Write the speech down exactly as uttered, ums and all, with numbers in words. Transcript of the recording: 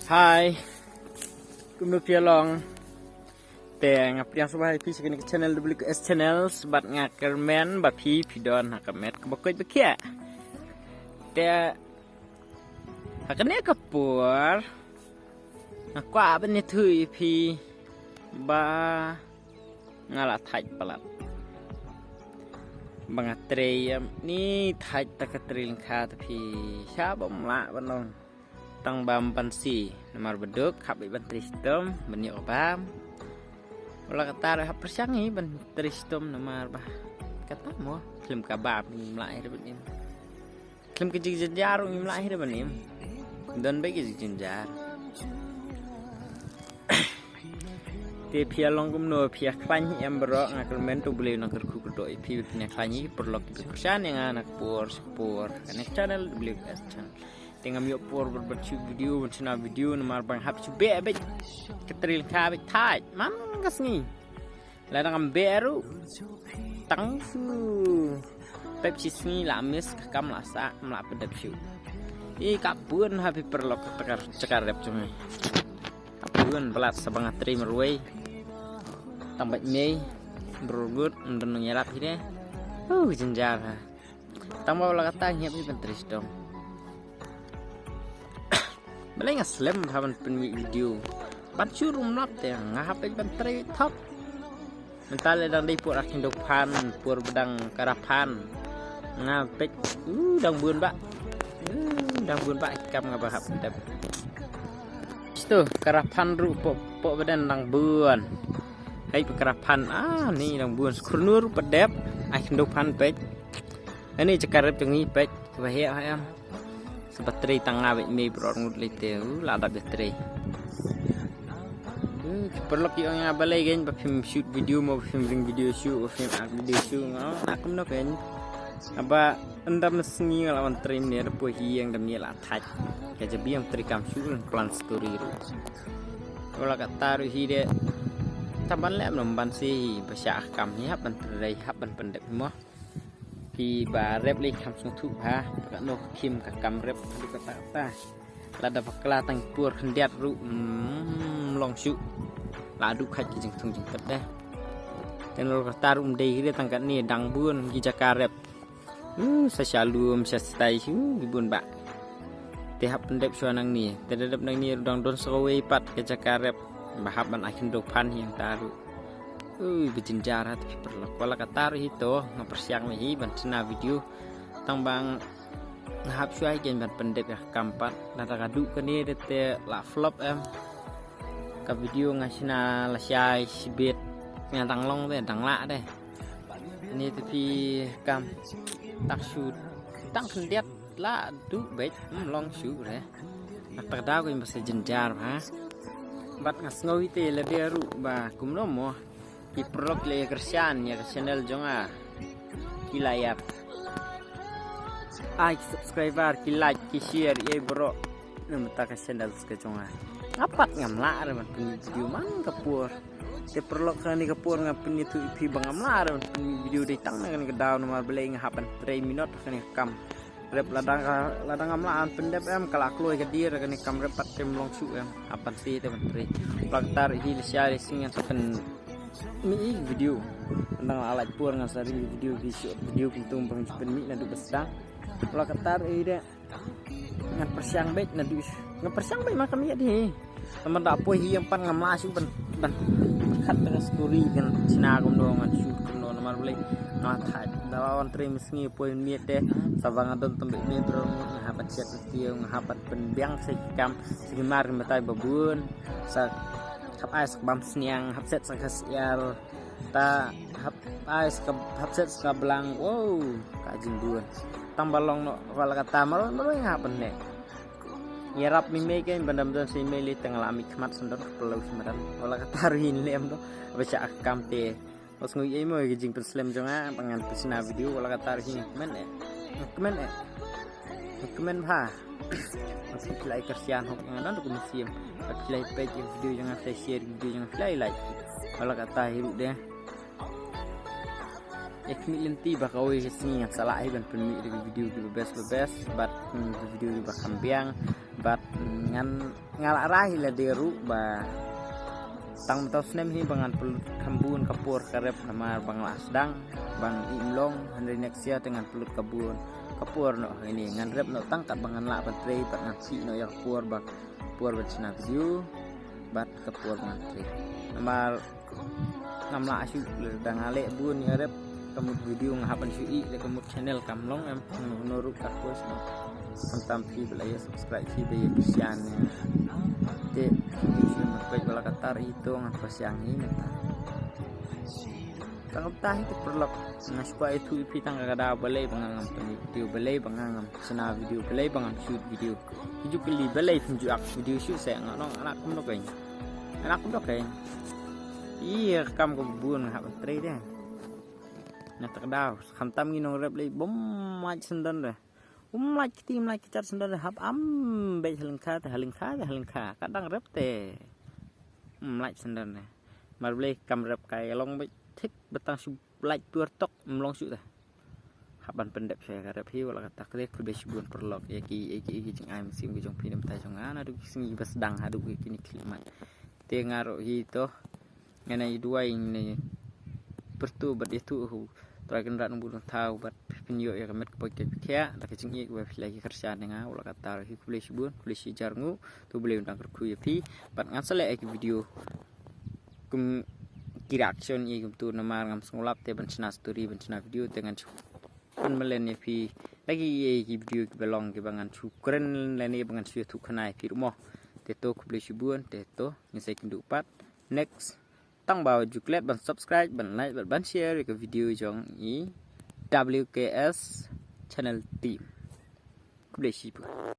Hi. Kumno phi ïa long? Te nga pdiang sngewbha ïa phi sha kane ka channel W K S Channels, bad nga kyrmen ba phi phi don ha ka met kaba koit ba khiah. Te ha kane ka por nga kwah ban ïathuh ïa phi ba nga la thait palat. Ba nga trei ïa ni thait ta ka trei lyngkha ta phi sha bym lah ban ong. Tang ba ym ban si namar ba duk hap ban trei shitom ban ïoh ka bam. Wala kata ruh hap pyrshang hi ban trei shitom namar ba kata mo khlem ka bam ngim lah hi ban im. Khlem ka jingjynjar ngim lah hi ban im. Don beit ka jingjynjar. Te phi ïa long kumno, phi ïa khlaiñ hi em baroh? Nga kyrmen to Blei un nang kyrkhu kyrdoh ïa phi ba phin ïa khlaiñ hi, paralok kiba kyrshan ïa nga na ka por sha ka por ha kane ka channel W K S Channel. Te ngam ïoh por ban, ban shoot video, ban shna video namar ba nga hap shu beh beit ka trei lyngkha beit thait man ka sngi. Lada ngam beh ruh tang shu pep shi sngi la miss, ka kam la sah, ym lah pyndep shuh. Ï ka bun ha phi paralok ka jaka rep jong ngi. Ka bun palat sa ba nga trei marwei. Tang bad mei bror gut, ym don nongïarap hi de. Uh, jynjar ha. Tang ba wala kata ngi hap hi ban trei shitom. Balei nga slem bha ban pynmih video? Ban shu rum lap te nga hap peit ban trei thok. Mynta lei dang dei por ar khyndai phan, por ba dang kara phan. Nga peit, uh, dang bun bha. Uh, dang bun bha kam nga ba hap dep. Sto kara phan ruh pok pok ba dang dang bun. Hai pa kara phan, ah, ni dang bun. Skrnur pa dep, ar khyndai phan peit. Ani jaka rep jong ngi peit, kaba heh ha em. Sa ba trei tang nga beit mei bror ngut lei te, u, la dap ïa trei. U, ki paralok ki ong ïa nga balei kein ba phim shoot video mo, ba phim ring video shuh, ba phim act video shuh, nga ong kumno kein. Haba ynda mynsngi nga la wan trei mynne da poi hi ïeng da mynne la thait. Ka jabieng trei kam shuh, plan story ruh. Wala kata ruh hi de. Tang ban leh mynno ban si hi ba shah kam hi hap ban trei hap ban pyndep hi mo. Ki ba rep lei kham sngewthuh bha, ba ka no ka khim ka kam rep haduh katta katta. Lada ba kla tang por khyndiat ruh, mm, long shuh. La duh khait ki jingthung jingtep de. Te nalor kata ruh ym dei hi de tang katne dang bun ki jaka rep. Uh, sa sha lum sha stai shu ki bun bha. Te hap pyndep shuwa nangne. Te da dep nangne ruh dang don sa kawei pat ka jaka rep. Ba hap ban ai khyndai phan hi hangta ruh. Ui, ba jynjar ha te phi paralok. Wala kata ruh hi to, nga pyrshang mei hi ban shna video. Tang ba nga hap shuwa hi kein ban pyndep ïa ka kam pat. Lada ka duh kane de te la flop em. Ka video nga shna lashai shibit. Nga dang long de, dang lah de. Ani te phi kam tak shu tang khyndiat la duh beit, ym long shuh re. Nga tak daw kein ba sa jynjar bha. Bad nga sngew hi te lade ruh ba kumno mo. Ki paralok la ïa kyrshan ïa ka channel jong nga. Ki la ïa ai ki subscriber, ki like, ki share, ïa baroh. Namar ta ka channel ka jong nga. Nga pat ngam lah re ban pynmih video man ka por. Te paralok kane ka por nga pynïathuh ïa phi ba ngam lah re ban pynmih video dei tang na kane ka daw namar balei nga hap ban trei minot kane ka kam. Rep lada nga, lada ngam lah ban pyndep em ka la kloi ka dier kane ka kam rep pat te ym long shuh em. Hap ban trei te ban trei. Wala kata ruh hi lashai lashai ngan sa pynmih video. Tang la lait por ngan sa ring video ki short video kumto ban pynmih naduh ba sdang. Wala kata ruh hi de. Ngan pyrshang beit naduh. Ngan pyrshang beit ma ka miet hi. Namar da poi hi ïeng pat ngam lah shuh ban, ban khat da ka story kan shna kumno ngan shoot kumno namar balei. Nga thait da la wan trei mynsngi poi miet de. Sa ba nga don tang beit miet bro nga hap ban shet tiew nga hap ban pynbiang sa ki kam sa ki mar ki batai ba bun. Sa hap ai sa ka bam sniang hap set sa ka syiar. Ta hap ai sa ka, hap set sa ka blang. Wow, ka jingbun. Tang ba long noh wala kata marwei marwei nga hap ban leh. Ïarap mei mei kein ban dam don sa mei lei tang la mih khmat san don ka pynlong sa madan. Wala kata ruh hi lem noh. Ba shah ka kam te. Ba sngew ei mo ka jingpynslem jong nga ba ngan pynshna video wala kata ruh hi nga kmen eh. Nga kmen eh. Nga kmen bha. Ba phi la ïa kyrshan hok nga don ruh ka mynsiem. Ba phi la ïa peit ïa video jong nga, phi la ïa share video jong nga, phi la ïa like. Wala kata hi ruh de. Ïa khmih lynti ba kawei ka sngi ngan sa lah hi ban pynmih da ki video kiba best ba best bad, hmm, ki video kiba kham biang. Bad ngan, nga la rai lade ruh ba tang mynta u snem hi ba ngan pynlut kham bun ka por ka rep namar ba nga la sdang ban im long, hynrei next year te ngan pynlut ka bun ka por noh hangne. Ngan rep noh tang kat ba ngan lah ban trei bad ngan siew noh ïa ka por ba, por ban shna video bad ka por ba ngan trei. Namar ngam lah shuh lada nga leh bun ïa rep, ka mut video nga hap ban shu ïeh, lada ka mut channel kam long em, no ruh ka post noh. Khamtam phi ba la ïa subscribe, phi ba ïa kyrshan ïa. Te phi shu mat peit ba la katta hi to ngan pyrshang hi mynta. Tang katta hi te paralok, nga shu kwah ïathuh ïa phi tang ka daw balei ba nga ngam pynlong video, balei ba nga ngam shna video, balei ba ngam shoot video. Ki ju kylli balei phim ju act video shuh seh, nga ong nga act kumno kein. Nga act kumno kein. Ïa ka kam ka bun nga hap ban trei de. Nga tak daw, khamtam ngi nongrep lei bym lait syndon de. Bym lait kti, bym lait kjat syndon de, hap am beit ha lyngkha te ha lyngkha te ha lyngkha. Ka dang rep te bym lait syndon de. Mar balei kam rep ka ïa long beit thik ba tang shu lait tuar tok ym long shuh te. Hap ban pyndep sha ka rep hi, wat la katta kata khublei shibun paralok ïa ki, ïa ki, ïa ki jingai mynsiem ki jong phi na bynta jong nga naduh ki sngi ba sdang haduh ki kine ki khyllipmat. Te nga ruh hi to ngan ïa duwai ne pyrtuh bad ïathuh ha u Trai Kynrad Nongbuh Nongthaw bad phin ïoh ïa ka met ka poi ka khiah da ka jingïeit kaba phi la ïa kyrshan ïa nga. Wat la katta ruh hi khublei shibun, khublei shihajar nguh, to U Blei un dang kyrkhu ïa phi. Bad ngan sa leh ïa ki video kum ki reaction ïa kumto namar ngam sngewlap te ban shna story ban shna video te ngan shu pynmlien ïa phi da ki, ïa ki video kiba long kiba ngan shu kren lane ba ngan shu ïathuh khana ïa phi ruh mo. Te to khublei shibun, te to ngin sa ïakynduh pat next. Tang ba ju klet ban subscribe, ban like bad ban share ïa ka video jong i W K S channel team. Khublei shibun.